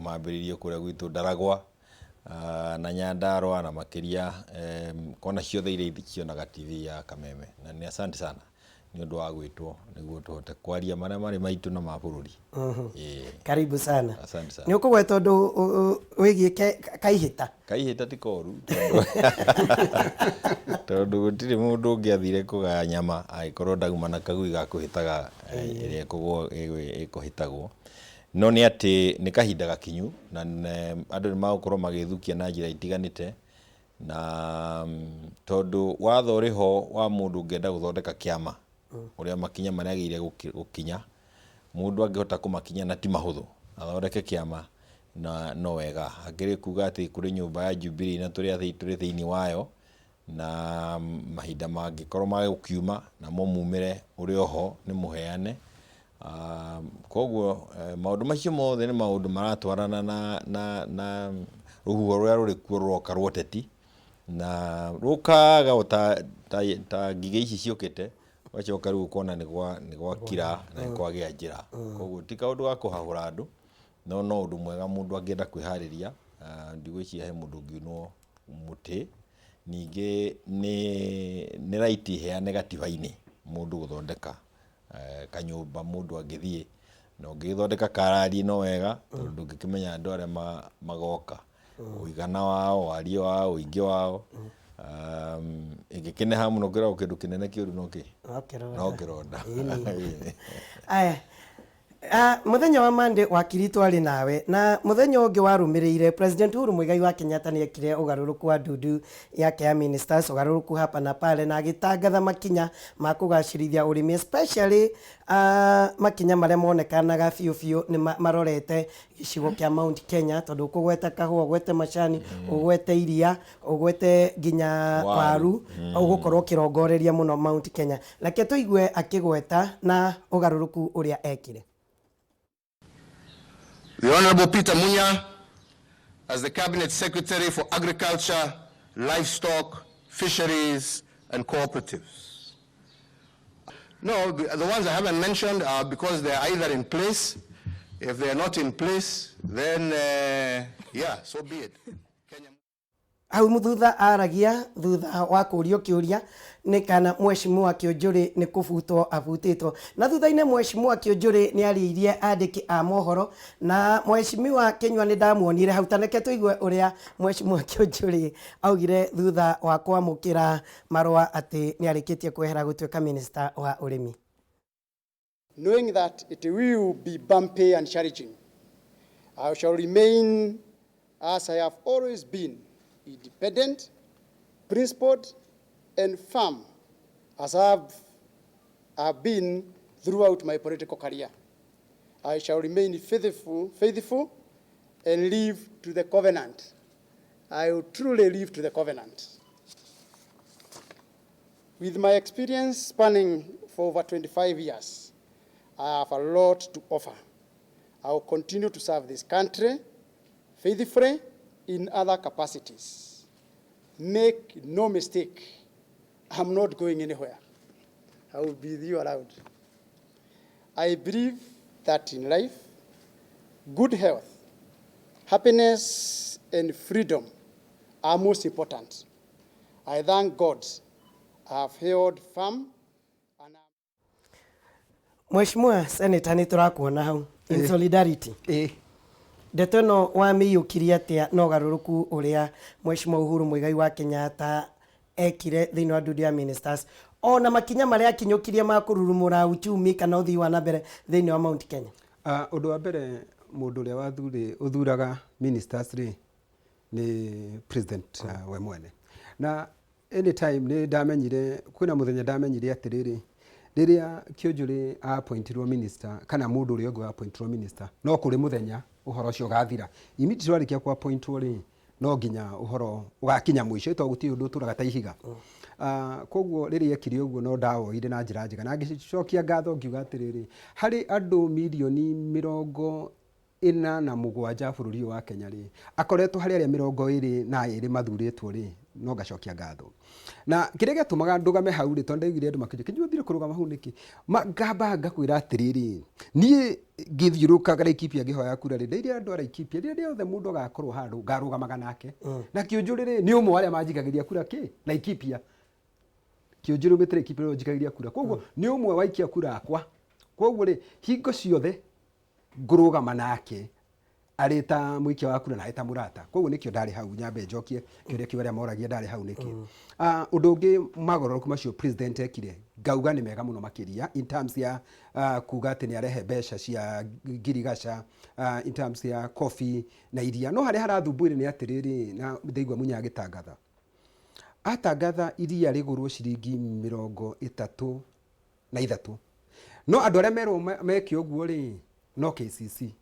Mambĩrĩirie kũrĩa gwitũ Ndaragwa na Nyandarua na makĩria kona ciothe iria cionaga TV ya Kameme. Na nĩ asante sana nĩ ũndũ wa gwĩtwo nĩguo tũhote kwaria marĩa marĩ maitũ na ma bũrũri. Ĩĩ. Karibu sana. Asante sana. Nĩ ũkũgweta ũndũ wĩgiĩ kaihĩta? Kaihĩta ti koru tondũ gũtirĩ mũndũ ũngĩathire kũgaya nyama angĩkorwo ndauma na kagui ga kũhĩtaga ĩrĩa ĩkũhĩtagwo. No nĩ atĩ nĩ kahinda gakinyu na andũ nĩ magũkorwo magĩthukia na njĩra itiganĩte na tondũ watho ũrĩ ho wa mũndũ ũngĩenda gũthondeka kĩama ũrĩa makinya marĩa agĩrĩire gũkinya, mũndũ angĩhota kũmakinya na ti mahũthũ, athondeke kĩama na no wega. Hakĩrĩ kuga atĩ kũrĩ nyũmba ya Jubilee na tũrĩ thĩinĩ wayo na mahinda mangĩkorwo magũkiuma namo mumĩre ũrĩ oho nĩ mũheane. Koguo maũndũ macio mothe nĩ maũndũ maratwarana na rũhuho rũrĩa rũrĩ kuo rũroka rwa ũteti na rũkaga o ta ngigĩ ici ciũkĩte, ũgacoka rĩu ũkona nĩ gwakira na nĩ kwagĩa njĩra. Koguo ti kaũndũ ga kũhahũra andũ, no no ũndũ mwega mũndũ angĩenda kwĩharĩria, ndigwĩciria he mũndũ ũngiunwo mũtĩ. Ningĩ nĩ right heane gatiba-inĩ mũndũ gũthondeka kanyũmba mũndũ angĩthiĩ, na ũngĩgĩthondeka karariĩ no wega, tondũ ndũngĩkĩmenya andũ arĩa magoka, ũigana wao, wariĩ wao, ũingĩ wao. Ĩngĩkĩneha mũno kwĩragwo kĩndũ kĩnene kĩũru no kĩ? No kĩronda. No kĩronda. Ĩni. Aya. Mũthenya wa Monday wakiri twarĩ nawe na mũthenya ũngĩ warũmĩrĩire President Uhuru Muigai wa Kenyatta nĩ ekire ũgarũrũku wa ndundu yake ya ministers, ũgarũrũku hapa na pale, na agĩtangatha makinya ma kũgacĩrithia ũrĩmi, especially makinya marĩa monekanaga biũ biũ nĩ marorete gĩcigo kĩa Mount Kenya, tondũ ũkũgweta kahũa, ũgwete macani, ũgwete iria, ũgwete nginya waru, ũgũkorwo ũkĩrongoreria mũno Mount Kenya. Reke tũigue akĩgweta na ũgarũrũku ũrĩa ekire. The Honorable Peter Munya as the Cabinet Secretary for Agriculture, Livestock, Fisheries and Cooperatives. No, the ones I haven't mentioned are because they are either in place. If they are not in place, then yeah, so be it. Kenya. Hau thutha aragia thutha wa kũrio kĩũria nĩ kana Mheshimiwa Kĩũnjũrĩ nĩ kũbutwo abutĩtwo, na thutha-inĩ Mheshimiwa Kĩũnjũrĩ nĩ arĩirie andĩki a mohoro na Mheshimiwa Kĩnyua nĩ ndamuonire hau. Taneke tũigue ũrĩa Mheshimiwa Kĩũnjũrĩ augire thutha wa kwamũkĩra marũa atĩ nĩ arĩkĩtie kwehera gũtuĩka minister wa ũrĩmi. Knowing that it will be bumpy and challenging, I shall remain as I have always been, independent, principled, and firm as I have been throughout my political career. I shall remain faithful and live to the covenant. I will truly live to the covenant. With my experience spanning for over 25 years, I have a lot to offer. I will continue to serve this country faithfully in other capacities. Make no mistake, I'm not going anywhere. I will be with you around. I believe that in life, good health, happiness, and freedom are most important. I thank God I have held firm and Mheshimiwa Senator, nĩ tũrakuona hau in solidarity. Ndeto ĩno wamĩiyũkirie atĩa na ũgarũrũku ũrĩa Mheshimiwa Uhuru Muigai wa Kenyatta ekire thĩinĩ wa ndundu ya ministers, ona makinya marĩa akinyũkirie ma kũrurumũra uchumi kana ũthii wa na mbere thĩinĩ wa Mount Kenya? Ũndũ wa mbere, mũndũ ũrĩa wathurĩ ũthuraga ministers rĩ nĩ president we mwene, na anytime nĩ ndamenyire kwĩna mũthenya ndamenyire atĩrĩrĩ, rĩrĩa Kĩũnjũrĩ appointirwo minister kana mũndũ ũrĩa ũngĩ appointirwo minister, no kũrĩ mũthenya ũhoro ũcio ũgathira. Immediately warĩkia ku appointwo rĩ, no nginya ũhoro ũgakinya mũico, tondũ gũtirĩ ũndũ ũtũraga ta ihiga. Koguo rĩrĩa ekire ũguo no ndawoire na njĩra njega na ngĩcokia ngatho ngiuga atĩrĩrĩ, harĩ andũ mirioni 80. 47 bũrũri ũyũ wa Kenya rĩ, akoretwo harĩ arĩa 22 mathurĩtwo rĩ, no ngacokia ngatho. Na kĩrĩa gĩatũmaga ndũgame hau rĩ, tondũ ndaiguire andũ makĩnjũria, Kĩnyua ũthire kũrũgama hau nĩkĩ? Ngamba ngakwĩra atĩrĩrĩ, niĩ ngĩthiũrũrũkaga Laikipia ngĩhoya kura rĩ, ndaire andũ a Laikipia, rĩrĩa rĩothe mũndũ agakorwo handũ, ngarũgamaga nake. Na Kĩũnjũrĩ rĩ, nĩ ũmwe wa arĩa manjikagĩria kura kĩ? Laikipia. Kĩũnjũrĩ umĩte Laikipia nĩwe ũnjikagĩria kura. Koguo nĩ ũmwe wa aikia kura akwa. Koguo rĩ, hingo ciothe ngũrũgama nake arĩ ta mũikia wa kura na arĩ ta mũrata. Koguo nĩkĩo ndarĩ hau, nyambe njokie kĩũria kĩu arĩa moragia ndarĩ hau nĩkĩ. Ũndũ ũngĩ magarũrũku macio president ekire, ngauga nĩ mega mũno makĩria in terms ya kuga atĩ nĩ arehe mbeca cia ngirigaca, in terms ya coffee na iria. No harĩa harathumbũire nĩ atĩrĩrĩ, na ndaigua Munya agĩtangatha, atangatha iria rĩgũrwo ciringi 33, no andũ arĩa merwo meke ũguo rĩ, no KCC.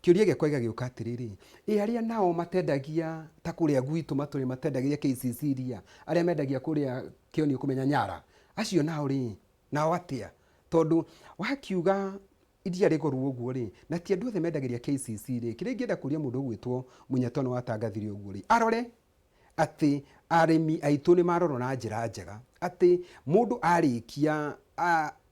Kĩũria gĩakwa gĩgagĩũka atĩrĩrĩ, ĩ arĩa nao matendagia ta kũrĩa gwitũ matũrĩ matendagia KCC iria, arĩa mendagia kũrĩa kĩoni ũkũmenya Nyara, acio nao rĩ, nao atĩa? Tondũ wakiuga iria rĩgũrwo ũguo rĩ, na ti andũ othe mendagĩria KCC rĩ, kĩrĩa ingĩenda kũria mũndũ ũgwĩtwo Munya tondũ watangathire ũguo rĩ, arore atĩ arĩmi aitũ nĩ marorwo na njĩra njega, atĩ mũndũ arĩkia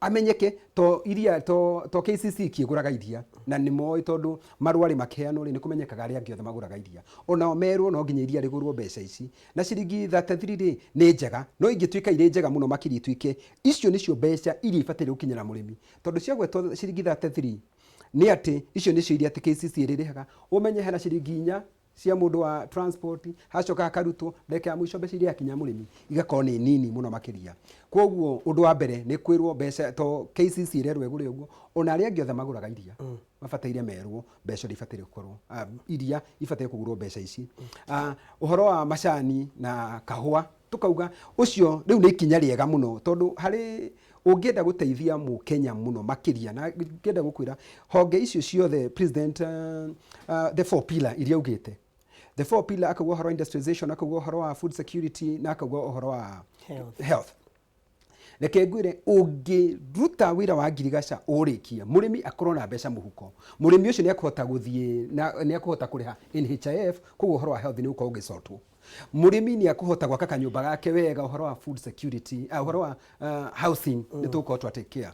amenyeke to iria to KCC kĩgũraga iria, na nĩ moĩ tondũ marũa rĩ makĩheanwo rĩ, nĩ kũmenyekaga arĩa angĩ othe magũraga iria, onao merwo no nginya iria rĩgũrwo mbeca ici, na ciringi 33 rĩ nĩ njega, no ingĩtuĩka irĩ njega mũno makĩria ituĩke icio nĩcio mbeca iria ibataire gũkinyĩra mũrĩmi, tondũ ciagwetwo ciringi 33 nĩ atĩ icio nĩcio iria atĩ KCC ĩrĩrĩhaga, ũmenye hena ciringi 4 cia mũndũ wa transport, hacoka hakarutwo ndagĩka ya mũico mbeca iria yakinya mũrĩmi igakorwo nĩ nini mũno makĩria. Koguo ũndũ wa mbere nĩ kwĩrwo mbeca to KCC ĩrerwo ĩgũre ũguo, ona arĩa angĩ othe magũraga iria mabataire merwo mbeca ũrĩa ibataire gũkorwo, iria ibataire kũgũrwo mbeca ici. Ũhoro wa macani na kahũa tũkauga ũcio rĩu nĩ ikinya rĩega mũno, tondũ harĩ ũngĩenda gũteithia mũkenya mũno makĩria, na ngĩenda gũkwĩra honge icio ciothe president, the four pillar iria augĩte, the four pillar, akauga ũhoro wa industrialization, akauga ũhoro wa food security, na akauga ũhoro wa health. Health. Reke ngwĩre, ũngĩruta wĩra wa ngirigaca ũrĩkie, mũrĩmi akorwo na mbeca mũhuko, mũrĩmi ũcio nĩ akũhota gũthiĩ na nĩ akũhota kũrĩha NHIF, koguo ũhoro wa health nĩ ũgũkorwo ũgĩcotwo. Mũrĩmi nĩ akũhota gwaka kanyũmba gake wega, ũhoro wa food security, ũhoro wa housing nĩ tũgũkorwo twa take care.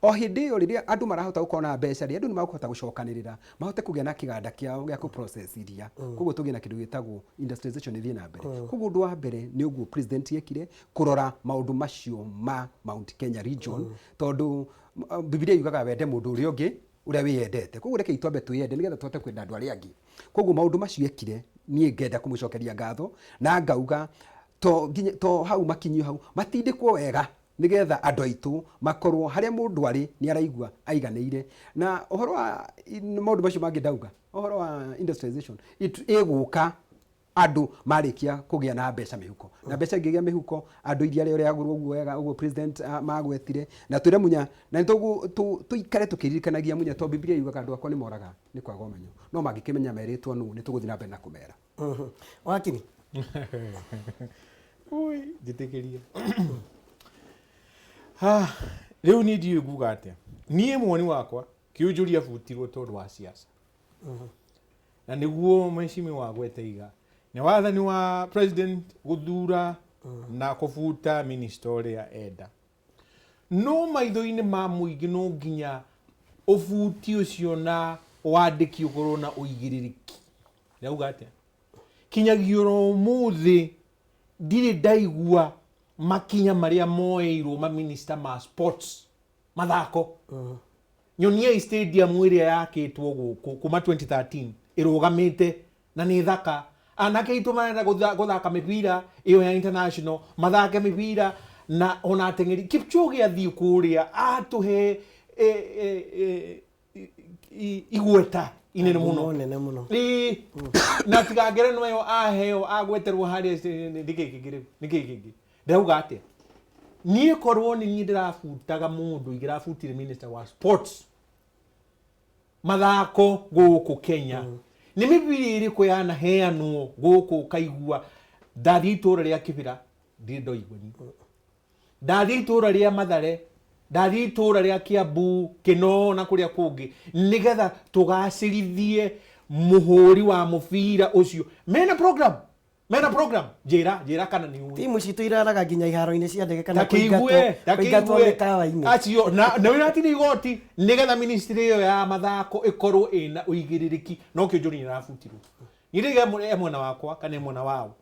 O hĩndĩ ĩyo rĩrĩa andũ marahota gũkorwo na mbeca rĩ, andũ nĩ makũhota gũcokanĩrĩra mahote kũgĩa na kĩganda kĩao gĩa kũ process iria, koguo tũgĩe na kĩndũ gĩtagwo industrialization ĩthiĩ na mbere. Koguo ũndũ wa mbere nĩ ũguo president ekire kũrora maũndũ macio ma Mount Kenya region, tondũ Bibilia yugaga wende mũndũ ũrĩa ũngĩ ũrĩa wĩyendete. Koguo rekei twambe twĩyende nĩgetha tũhote kwenda andũ arĩa angĩ. Koguo maũndũ macio ekire, niĩ ngenda kũmũcokeria ngatho na ngauga to nginya to hau makinyio hau matindĩkwo wega nĩgetha andũ aitũ makorwo harĩa mũndũ arĩ nĩ araigua aiganĩire. Na ũhoro wa maũndũ macio mangĩ ndauga, ũhoro wa industrialization ĩgũka andũ marĩkia kũgĩa na mbeca mĩhuko, na mbeca ingĩgĩa mĩhuko andũ iria rĩo rĩagũrwo ũguo wega ũguo president magwetire, na twĩre Munya na tũikare tũkĩririkanagia Munya, tondũ Bibilia yugaga andũ akwa nĩ moraga nĩ kwaga ũmenyo, no mangĩkĩmenya merĩtwo nũ, nĩ tũgũthiĩ na mbere na kũmera. Wakiri. Ui, njĩtĩkĩrie. Rĩu niĩ ndiũĩ nguga atĩa. Niĩ muoni wakwa kĩũnjũria abutirwo tondũ wa siasa. Na nĩguo mheshimiwa agwete iga nĩ wathani wa president gũthura na kũbuta minister ũrĩa enda. No maitho-inĩ ma mũingĩ no nginya ũbuti ũcio na wandĩki ũkorwo na ũigĩrĩrĩki. Ndauga atĩa? Kinyagia oro ũmũthĩ ndirĩ ndaigua makinya marĩa moeirwo maminista ma sports, mathako. Nyoniai stadium ĩrĩa yakĩtwo gũkũ kuma 2013 ĩrũgamĩte na nĩ thaka. Anake aitũ marenda gũthaka mĩbira ĩyo ya international, mathake mĩbira na ona ateng'eri. Kipchoge athiĩ kũrĩa atũhe igweta inene mũno. Ngumo nene mũno. Ĩĩ, na tiga ngerenwa ĩyo aheo agweterwo harĩa, nĩkĩ kĩngĩ rĩu? Nĩkĩ kĩngĩ? Ndĩrauga atĩa? Niĩ korwo nĩ niĩ ndĩrabutaga mũndũ, ingĩrabutire minister wa sports, mathako gũkũ Kenya. Nĩ mĩbira ĩrĩkũ yanaheanwo gũkũ ũkaigua? Ndathiĩ itũra rĩa Kĩbĩra ndirĩ ndoigua niĩ. Ndathiĩ itũra rĩa Mathare Ndathiĩ itũra rĩa Kiambu, Kĩnoo na kũrĩa kũngĩ, nĩgetha tũgacĩrithie mũhũri wa mũbira ũcio. Mena program, mena program, njĩra, njĩra kana nĩ ũĩ. Timu citũ iraraga nginya iharo-inĩ cia ndege kana Ta kĩigue, ta kũingatwo kĩigue. mĩkawa-inĩ. Acio na wĩratire igoti nĩgetha ministry ĩyo ya mathako ĩkorwo ĩna ũigĩrĩrĩki, no Kĩũnjũri nĩ arabutirwo. Niĩ ndĩge e mwena wakwa kana e mwena wao,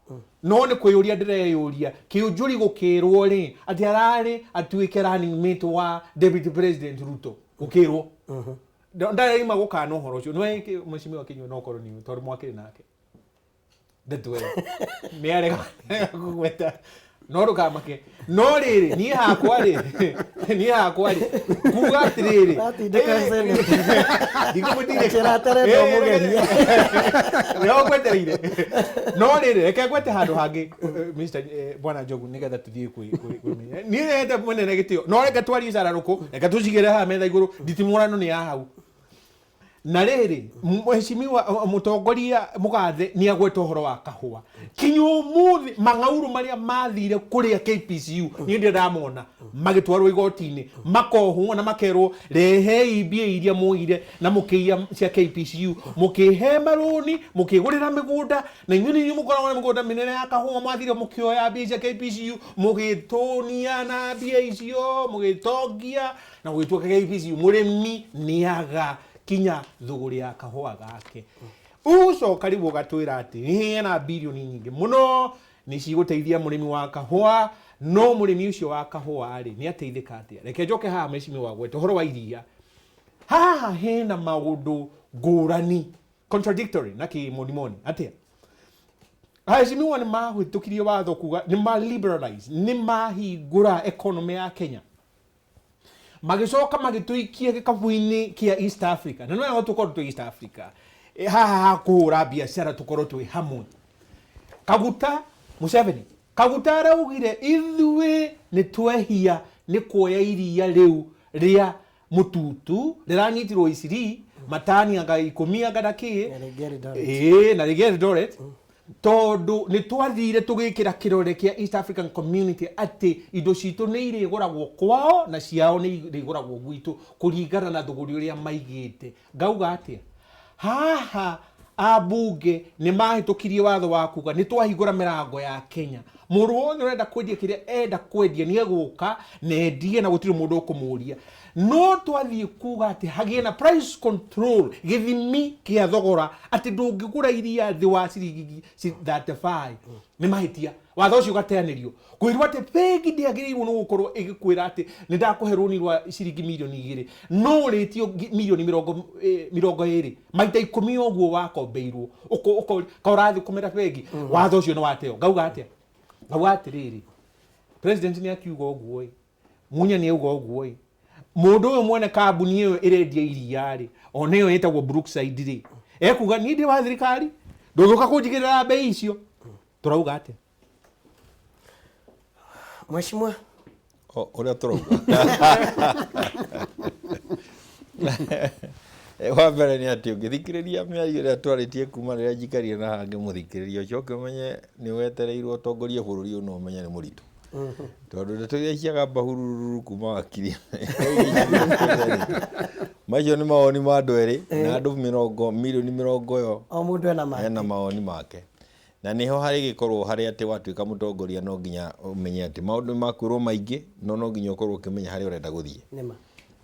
no nĩ kwĩyũria ndĩreyũria, Kĩũnjũri gũkĩrwo rĩ atĩ ararĩ atuĩke running mate wa Deputy President Ruto, gũkĩrwo ndarĩima gũkana ũhoro ũcio. Nĩwe mheshimiwa Kinyua, no korwo nĩ tondũ mwakĩrĩ nake ndeto ĩyo nĩ arega kũgweta, no ndũkamake. No rĩrĩ, niĩ hakwa rĩ, niĩ hakwa rĩ, kuga atĩrĩrĩ, Ũratindĩka Senate. Ndikũmũtindĩka. Njĩra atarenda ũmũgerie. Nĩho ngwetereire. No rĩrĩ, reke ngwete handũ hangĩ, Mr. Bwana Njogu, nĩgetha tũthiĩ kwĩ niĩ hete mũnene gĩtĩo, no reke twarie cararũkũ, reke tũcigĩre haha metha igũrũ. Nditimũrano nĩ ya hau. Na rĩrĩ, mheshimiwa mũtongoria mũgathe nĩ agweta ũhoro wa kahũa. Kinya ũmũthĩ mang'aurũ marĩa mathire kũrĩa KPCU niĩ ndirĩ ndamona magĩtwarwo igoti-inĩ, makohwo na makerwo rehei mbia iria mwoire na mũkĩiya cia KPCU, mũkĩhe marũni, mũkĩgũrĩra mĩgũnda, na inyuĩ nĩ inyuĩ mũkoragwo na mĩgũnda mĩnene ya kahũa. Mwathire mũkĩoya mbia cia KPCU, mũgĩtũnia na mbia icio, mũgĩtongia na gũgĩtuĩka KPCU mũrĩmi nĩaga kinya thũgũrĩ ya kahũa gake. Ũgũcoka rĩu ũgatwĩra atĩ hena birioni nyingĩ mũno nĩ cigũteithia mũrĩmi wa kahũa, no mũrĩmi ũcio wa kahũa rĩ, nĩ ateithĩka atĩa? Reke njoke haha mheshimiwa gwete ũhoro wa iria. Haha hena maũndũ ngũrani, contradictory na kĩmonimoni. Atĩa? Aheshimiwa nĩ mahĩtũkirie watho kuga nĩ ma liberalize, nĩ mahingũra economy ya Kenya, magĩcoka magĩtũikia gĩkabu-inĩ kĩa East Africa, na no tũkorwo twĩ East Africa. Haha ha kũhũra biacara tũkorwo twĩ hamwe. Kaguta Museveni, Kaguta araugire ithuĩ nĩ twehia nĩ kuoya iria rĩu rĩa mũtutu rĩranyitirwo Isiri matani anga 10 anga na kĩ. Na rĩngĩ Eldoret. Ĩĩ, na rĩngĩ Eldoret, tondũ nĩ twathire tũgĩkĩra kĩrore kĩa East African Community atĩ indo citũ nĩ irĩgũragwo kwao na ciao nĩ irĩgũragwo gwitũ kũringana na thũgũrĩ ũrĩa maigĩte. Ngauga atĩa haha? Ambunge nĩ mahĩtũkirie watho wa kuga nĩ twahingũra mĩrango ya Kenya, mũndũ wothe ũrenda kwendia kĩrĩa enda kwendia nĩ egũka na endie na gũtirĩ mũndũ ũkũmũria. No twathiĩ kuga atĩ hagĩe na price control, gĩthimi kĩa thogora, atĩ ndũngĩgũra iria thĩ wa ciringi 35, nĩ mahĩtia. Watho ũcio ũgateanĩrio. Kwĩrwo atĩ bengi ndĩagĩrĩirwo nĩ gũkorwo ĩgĩkwĩra atĩ nĩ ndakũhe rũni rwa ciringi mirioni 2 no ũrĩtio mirioni 20, maita 10 ũguo wakombeirwo, ka ũrathiĩ kũmera bengi. Watho ũcio nĩ wateo. Ngauga atĩa? Ngauga atĩrĩrĩ, president nĩ akiuga ũguo ĩ, Munya nĩ auga ũguo ĩ, mũndũ ũyũ mwene kambuni ĩyo ĩrendia iria rĩ, ona ĩyo ĩtagwo Brookside rĩ, ekuga niĩ ndĩ wa thirikari, ndũgĩũka kũnjigĩrĩra mbei icio. Tũrauga atĩa? Mheshimiwa. O, ũrĩa tũrauga wa mbere nĩ atĩ ũngĩthikĩrĩria mĩario ĩrĩa twarĩtie kuma rĩrĩa njikarire na haha ngĩmũthikĩrĩria, ũcoke ũmenye nĩ wetereirwo ũtongorie bũrũri ũyũ, no ũmenye nĩ mũritũ, tondũ ndeto iria ciagamba hurururu kuma wakiri macio nĩ mawoni ma andũ erĩ na andũ mĩrongo mirioni mĩrongo ĩyo. O mũndũ ena make. Ena mawoni make, na nĩho harĩgĩkorwo harĩ atĩ watuĩka mũtongoria no nginya ũmenye atĩ maũndũ makwĩrwo maingĩ, no nginya ũkorwo ũkĩmenya harĩa ũrenda gũthiĩ. Nĩma.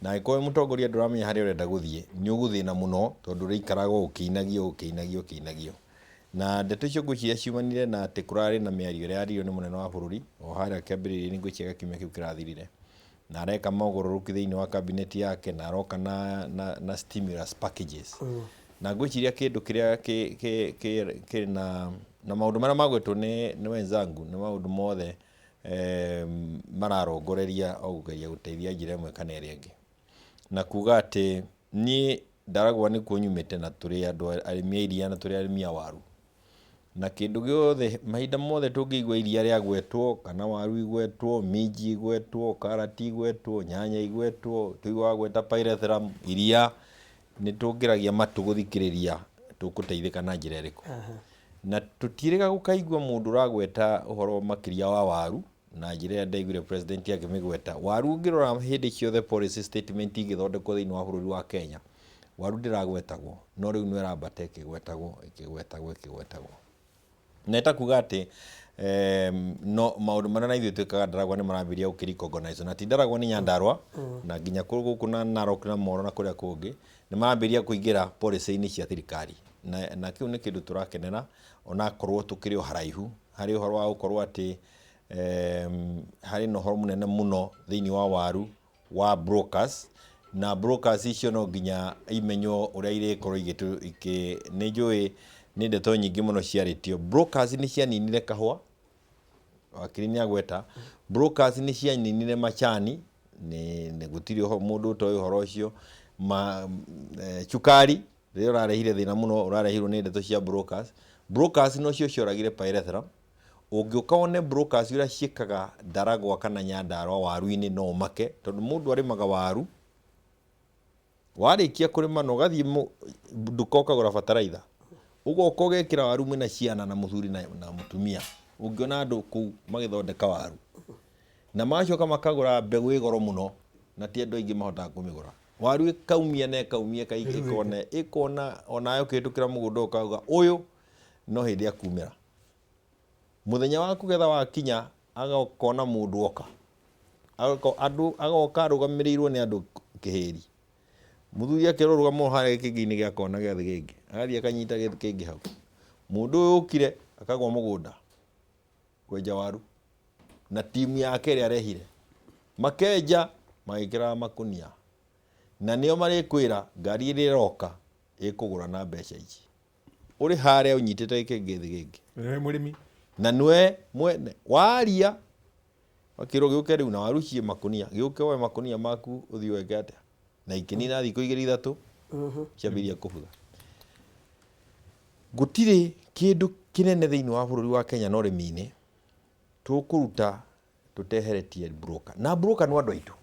Na angĩkorwo wĩ mũtongoria ndũramenya harĩa ũrenda gũthiĩ, nĩ ũgũthĩna mũno, tondũ ũrĩikaraga o ũkĩinagio, ũkĩinagio, ũkĩinagio. Na ndeto icio ngwĩciria ciumanire na atĩ kũrarĩ na mĩario ĩrĩa yaririo nĩ mũnene wa bũrũri o harĩa kĩambĩrĩria-inĩ, ngwĩciria kiumia kĩu kĩrathirire, na areka mogarũrũku thĩinĩ wa kabineti yake na aroka na stimulus packages. Na ngwĩciria kĩndũ kĩrĩa kĩ na maũndũ marĩa magwetwo nĩ wenzangu nĩ maũndũ mothe mararongoreria o kũgeria gũteithia njĩra ĩmwe kana ĩrĩa ĩngĩ. Na kuga atĩ niĩ Ndaragwa nĩkuo nyumĩte, na tũrĩ andũ arĩmi a iria na tũrĩ arĩmi a waru. Na kĩndũ gĩothe, mahinda mothe tũngĩigua iria rĩagwetwo, kana waru igwetwo, minji igwetwo, karati igwetwo, nyanya igwetwo, tũiguaga gweta pyrethrum, iria, nĩ tũngĩragia matũ gũthikĩrĩria tũkũteithĩka na njĩra ĩrĩkũ. Na tũtiĩrĩga gũkaigua mũndũ ũragweta ũhoro makĩria wa waru. Na njĩra ĩrĩa ndaiguire president akĩmĩgweta, waru ũngĩrora hĩndĩ ciothe policy statement igĩthondekwo thĩinĩ wa bũrũri wa Kenya, waru ndĩragwetagwo, no rĩu nĩ ĩrambata ĩkĩgwetagwo, ĩkĩgwetagwo, ĩkĩgwetagwo. Na ĩtakuga atĩ no maũndũ marĩa na ithuĩ twĩkaga Ndaragwa nĩ marambĩrĩria gũkĩ recognize, na ti Ndaragwa nĩ Nyandarua na nginya gũkũ na Narok na Moro na kũrĩa kũngĩ nĩ marambĩrĩria kũingĩra policy-inĩ cia thirikari, na kĩu nĩ kĩndũ tũrakenera onakorwo tũkĩrĩ o haraihu harĩ ũhoro wa gũkorwo atĩ harĩ na ũhoro mũnene mũno thĩinĩ wa waru wa brokers, na brokers icio no nginya imenywo ũrĩa irĩkorwo igĩtũ ikĩ nĩ njũĩ nĩ ndeto nyingĩ mũno ciarĩtio. Brokers nĩ cianinire kahũa, wakiri nĩ agweta, brokers nĩ cianinire macani, nĩ gũtirĩ mũndũ ũtoĩ ũhoro ũcio. Cukari rĩrĩa ũrarehire thĩna mũno ũrarehirwo nĩ ndeto cia brokers. Brokers nocio cioragire pyrethrum. Ũngĩũka wone brokers ũrĩa ciĩkaga Ndaragwa kana Nyandarua waru-inĩ no ũmake, tondũ mũndũ arĩmaga waru, warĩkia kũrĩma na ũgathiĩ nduka ũkagũra bataraitha, ũgoka ũgekĩra waru mwĩna ciana na mũthuri na mũtumia, ũngĩona andũ kũu magĩthondeka waru na magacoka makagũra mbegũ ĩ goro mũno na ti andũ aingĩ mahotaga kũmĩgũra. Waru ĩkaumia na ĩkaumia ĩkona ĩkona onawe ũkĩhĩtũkĩra mũgũnda ũkauga ũyũ no hĩndĩ akumĩra. Mũthenya wa kũgetha wakinya agakona mũndũ oka, andũ agoka arũgamĩrĩirwo nĩ andũ kĩhĩri. Mũthuri akerwo rũgama harĩa gĩkĩngĩ-inĩ gĩa kona gĩa thĩgĩngĩ, agathiĩ akanyita gĩkĩngĩ hau. Mũndũ ũyũ ũkire akagwa mũgũnda kwenja waru na timu yake ĩrĩa arehire, makenja magĩkĩraga makũnia, na nĩo marĩkwĩra ngari ĩrĩa ĩroka ĩkũgũra na mbeca ici. Ũrĩ harĩa ũnyitĩte gĩkĩngĩ thĩgĩngĩ. Nĩwe mũrĩmi. Na nĩwe mwene waria wakĩrwo gĩũke rĩu na waru ciĩ makũnia, gĩũke woe makũnia maku ũthiĩ weke atĩa, na ikĩnina thikũ igĩrĩ ithatũ ciambĩrĩria kũbutha. Gũtirĩ kĩndũ kĩnene thĩinĩ wa bũrũri wa Kenya na ũrĩmi-inĩ tũkũruta tũteheretie broker, na broker nĩ andũ aitũ,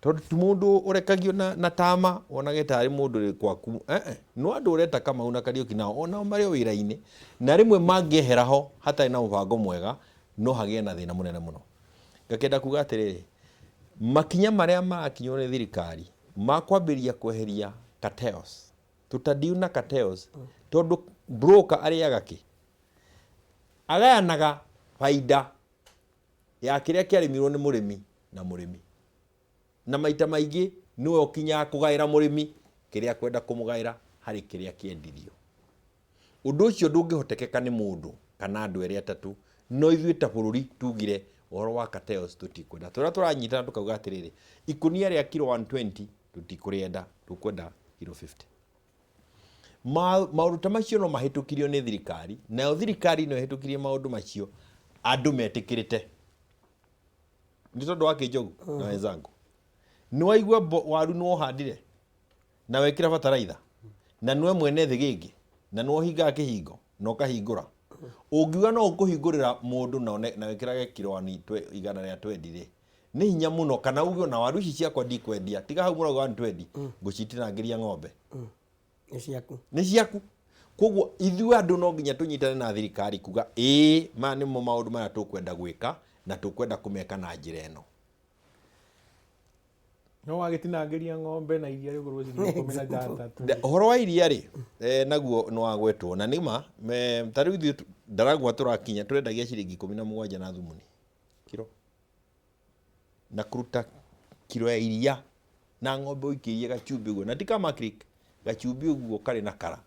tondũ ti mũndũ ũrekagio na tama wonage tarĩ mũndũ ũrĩ gwaku, no andũ ũreta Kamau na Kariũki nao onao marĩ o wĩra-inĩ, na rĩmwe mangĩehera ho hatarĩ na mũbango mwega no hagĩe na thĩna mũnene mũno. Ngakĩenda kuga atĩrĩrĩ, makinya marĩa marakinywo nĩ thirikari ma kwambĩrĩria kweheria cartels, tũtadiu na cartels, tondũ broker arĩaga kĩ? Agayanaga baida ya kĩrĩa kĩarĩmirwo nĩ mũrĩmi na mũrĩmi, na maita maingĩ nĩwe ũkinyaga kũgaĩra mũrĩmi kĩrĩa kwenda kũmũgaĩra harĩ kĩrĩa kĩendirio. Ũndũ ũcio ndũngĩhotekeka nĩ mũndũ kana andũ erĩ atatũ, no ithuĩ ta bũrũri tugire ũhoro wa cartels tũtikwenda. Tũrĩa tũranyitana tũkauga atĩrĩrĩ, ikũnia rĩa kiro 120 tũtikũrĩenda, tũkwenda kiro 50. Maũndũ ta macio no mahĩtũkirio nĩ thirikari, nayo thirikari no ĩhĩtũkirie maũndũ macio andũ metĩkĩrĩte. Nĩ tondũ wa Kĩnjogu na wenzangu. Nĩ waigua waru nĩ wohandire na wekĩra bataraitha na nĩwe mwene thĩgĩngĩ na nĩwe ũhingaga kĩhingo na ũkahingũra. Ũngiuga no ũkũhingũrĩra mũndũ na wĩkĩrage kiro igana rĩa twendi rĩ, nĩ hinya mũno, kana uge ona waru ici ciakwa ndikwendia, tiga hau mũrauga one twendi, ngũcitinangĩria ng'ombe. Nĩ ciaku. Nĩ ciaku. Koguo ithuĩ andũ no nginya tũnyitane na thirikari kuga ĩĩ, maya nĩmo maũndũ marĩa tũkwenda gwĩka na tũkwenda kũmeka na njĩra ĩno. No wagĩtinangĩria ng'ombe na iria rĩgũrwo ciringi ikũmi na ithathatũ. Ũhoro wa iria rĩ, naguo nĩ wagwetwo na nĩ ma, ta rĩu ithuĩ Ndaragwa tũrakinya tũrendagia ciringi 17 na thumuni kiro, na kũruta kiro ya iria na ng'ombe ũikĩirie gacumbĩ ũguo, na ti ka Maclean, gacumbĩ ũguo karĩ na kara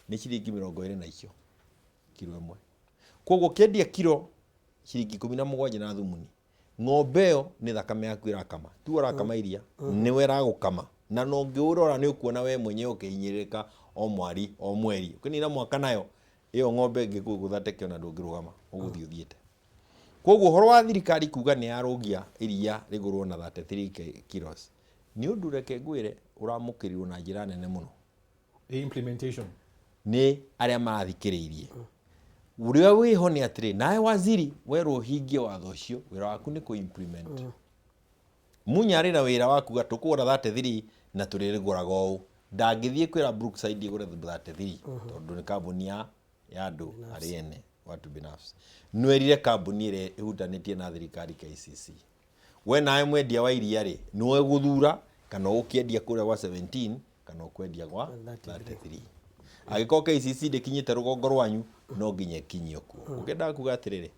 nĩ ciringi mĩrongo ĩrĩ na icio kiro ĩmwe. Koguo ũkĩendia kiro ciringi 17 na thumuni, ng'ombe ĩyo nĩ thakame yaku ĩrakama, ti we ũrakama iria, nĩwe ĩragũkama, na no ũngĩũrora nĩ ũkuona we mwenyewe ũkĩhinyĩrĩrĩka o mweri o mweri, ũkĩnina mwaka nayo ĩyo ng'ombe ĩngĩkũgũtha teke ona ndũngĩrũgama, ũgũthiĩ ũthiĩte. Koguo ũhoro wa thirikari kuga nĩ yarũngia iria rĩgũrwo na 33 kilos nĩ ũndũ reke ngwĩre ũramũkĩrirwo na njĩra nene mũno. Implementation nĩ arĩa marathikĩrĩirie. Ũrĩa wĩho nĩ atĩrĩ, nawe waziri werwo ũhingie watho ũcio, wĩra waku nĩ kũ-implement. Munya arĩ na wĩra wa kuga tũkũgũra 33 na tũrĩrĩgũraga ũũ. Ndangĩthiĩ kwĩra Brookside ĩgũre 33 tondũ nĩ kambuni ya andũ arĩa ene. watu binafsi, nĩwerire kambuni ĩrĩa ĩhutanĩtie na thirikari KCC, we nawe mwendia wa iria rĩ, nĩwe gũthura kana ũgũkĩendia kũrĩa gwa 17 kana ũkwendia gwa 33. Angĩkorwo KCC ndĩkinyĩte rũgongo rwanyu, no nginya ĩkinyio kuo. Ũkĩendaga kuga atĩrĩrĩ,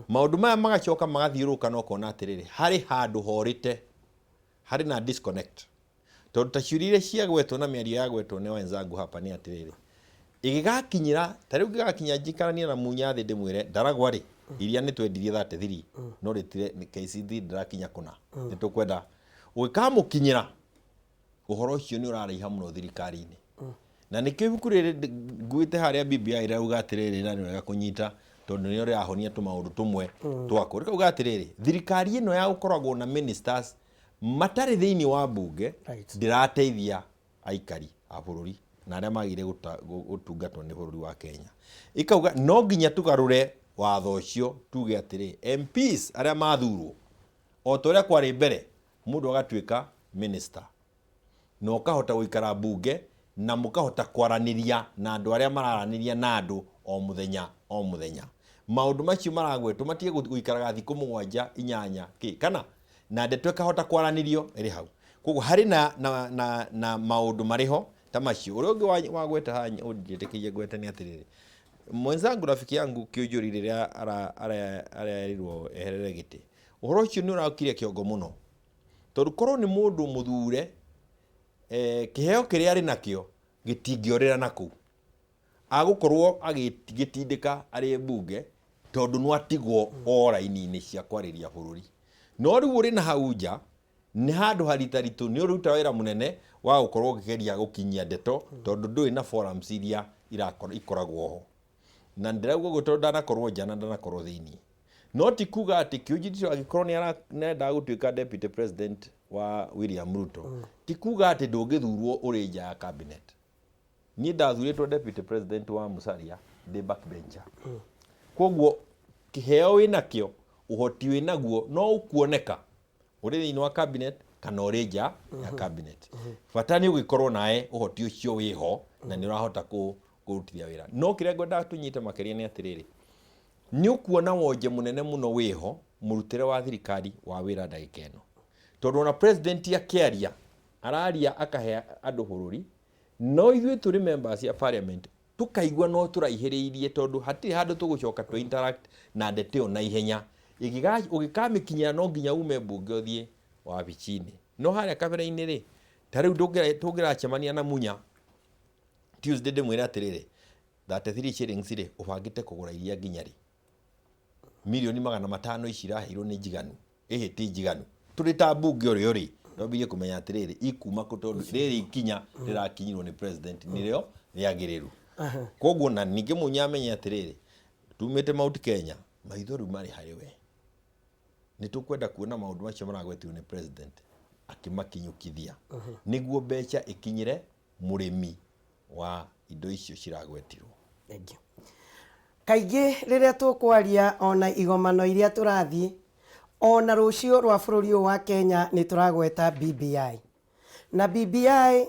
maũndũ maya magacoka magathiũrũrũka na ũkona atĩrĩrĩ, harĩ handũ horĩte, harĩ na disconnect, tondũ ta ciũria iria ciagwetwo na mĩario yagwetwo nĩ wenzangu hapa nĩ atĩrĩrĩ, ĩgĩgakinyĩra ta rĩu ngĩgakinya njikaranie na Munya thĩ ndĩmwĩre Ndaragwa rĩ, iria nĩ twendirie 33 no rĩtire KCD ndĩrakinya kũna, nĩ tũkwenda ũgĩkamũkinyĩra ũhoro ũcio nĩ ũraraiha mũno thirikari-inĩ. Na nĩkĩo ibuku rĩrĩ nguĩte harĩa BBI rĩrauga atĩrĩrĩ, na nĩ wega kũnyita tondũ nĩrĩo rĩrahonia tũmaũndũ tũmwe twakwo, rĩkauga atĩrĩrĩ, thirikari ĩno ya gũkoragwo na ministers matarĩ thĩinĩ wa mbunge ndĩrateithia aikari a bũrũri na arĩa magĩrĩire gũtungatwo nĩ bũrũri wa Kenya. Ĩkauga no nginya tũgarũre watho ũcio, tuge atĩrĩ, MPs arĩa mathurwo o ta ũrĩa kwarĩ mbere, mũndũ agatuĩka minister na ũkahota gũikara mbunge na mũkahota kwaranĩria na andũ arĩa mararanĩria na andũ o mũthenya o mũthenya. Maũndũ macio maragwetwo matige gũikaraga thikũ mũgwanja inyanya kĩ kana na ndeto ĩkahota kwaranĩrio ĩrĩ hau. Koguo harĩ na maũndũ marĩ ho ta macio. Ũrĩa ũngĩ wagweta haha ũnjĩtĩkĩrie ngwete nĩ atĩrĩrĩ, mwenzangu rafiki yangu Kĩũnjũri rĩrĩa arerirwo eherere gĩtĩ, ũhoro ũcio nĩ ũrakire kĩongo mũno, tondũ korwo nĩ mũndũ mũthure, kĩheo kĩrĩa arĩ nakĩo gĩtingĩorĩra na kũu, agũkorwo agĩtindĩka arĩ mbunge tondũ no atigwo o raini-inĩ cia kwarĩria bũrũri. No rĩu ũrĩ na hau nja nĩ handũ haritaritũ, nĩ ũruta wĩra mũnene wa gũkorwo ũkĩgeria gũkinyia ndeto tondũ ndũrĩ na forums iria ikoragwo ho. Na ndĩrauga ũguo tondũ ndanakorwo nja na ndanakorwo thĩinĩ. No ti kuga atĩ Kĩũnjũri angĩkorwo nĩ arendaga gũtuĩka deputy president wa William Ruto, ti kuga atĩ ndũngĩthurwo ũrĩ nja ya cabinet. Niĩ ndathurĩtwo deputy president wa Musalia ndĩ backbencher. Koguo kĩheo wĩnakĩo, ũhoti wĩnaguo no ũkuoneka ũrĩ thĩinĩ wa cabinet kana ũrĩ nja ya cabinet. Bata nĩ ũgĩkorwo nawe ũhoti ũcio wĩho na nĩ ũrahota kũrutithia wĩra. No kĩrĩa ngwendaga tũnyite makĩria nĩ atĩrĩrĩ, nĩ ũkuona wonje mũnene mũno wĩho mũrutĩre wa thirikari wa wĩra ndagĩka ĩno, tondũ ona president akĩaria araria akahe andũ bũrũri, no ithuĩ tũrĩ members ya parliament tũkaigua no tũraihĩrĩirie, tondũ hatirĩ handũ tũgũcoka tũ interact na ndeto ĩyo na ihenya. Ũgĩkamĩkinyĩra no nginya ume mbunge ũthiĩ wabici-inĩ. No harĩa kabere-inĩ rĩ, ta rĩu tũngĩracemania na Munya Tuesday ndĩmwĩre atĩrĩrĩ, 33 shillings rĩ, ũbangĩte kũgũra iria nginya rĩ? Mirioni 500 ici iraheirwo nĩ njiganu, ĩhĩ ti njiganu. Tũrĩ ta mbunge ũrĩa ũrĩ, twambĩrĩrie kũmenya atĩrĩrĩ, ikuma kũ, tondũ rĩrĩ ikinya rĩrakinyirwo nĩ president nĩrĩo rĩagĩrĩru. Koguo na ningĩ Munya amenye atĩrĩrĩ, tumĩte Mount Kenya, maitho rĩu marĩ harĩ we. Nĩ tũkwenda kuona maũndũ macio maragwetirwo nĩ president akĩmakinyũkithia, nĩguo mbeca ikinyĩre mũrĩmi wa indo icio ciragwetirwo. Thank you. Kaingĩ rĩrĩa tũkwaria ona igomano iria tũrathiĩ, ona rũciũ rwa bũrũri ũyũ wa Kenya nĩ tũragweta BBI. Na BBI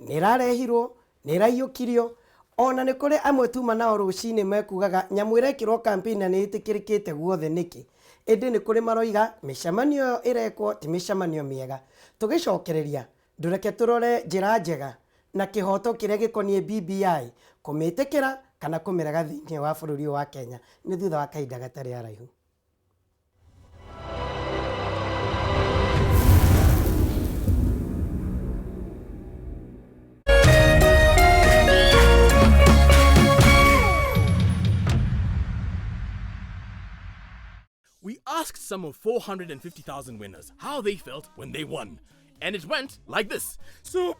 nĩ ĩrarehirwo, nĩ ĩraiyũkirio, ona nĩ kũrĩ amwe tuma nao rũcinĩ mekugaga nyamũ ĩrekĩrwo campaign na nĩ ĩtĩkĩrĩkĩte guothe nĩkĩ. Ĩndĩ nĩ kũrĩ maroiga mĩcemanio ĩyo ĩrekwo ti mĩcemanio mĩega. Tũgĩcokereria, ndũreke tũrore njĩra njega na kĩhoto kĩrĩa gĩkoniĩ BBI kũmĩtĩkĩra kana kũmĩrega thĩinĩ wa bũrũri ũyũ wa Kenya nĩ thutha wa kahinda gatarĩ araihu. We asked some of 450,000 winners how they felt when they won. And it went like this. Super!